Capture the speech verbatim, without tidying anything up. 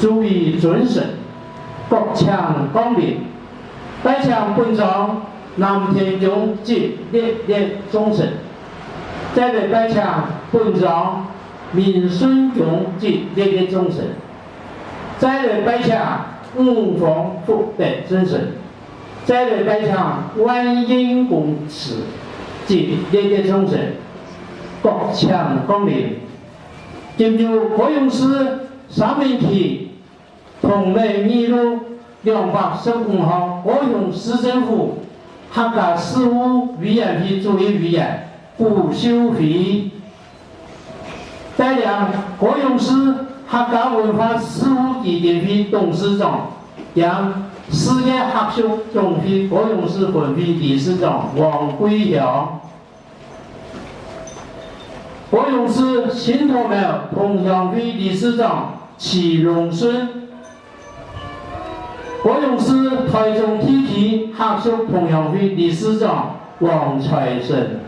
诸位尊神，各請光臨。拜請本莊南天宮及列列眾神，再來拜請本莊明順宮及列列眾神，再來拜請五方福德尊神，再來拜請萬應公祠及列列眾神，各請光臨。今日高雄市三民區 同美二路兩百十五號高雄市政府客家事務委員會主任委員古秀妃，帶領高雄市客家文化事務基金會董事長兼世界客屬總會高雄市分會理事長王貴雄， 高雄市新桃苗同鄉會理事長徐榮順，高雄市台中地區客屬同鄉會理事長王財生，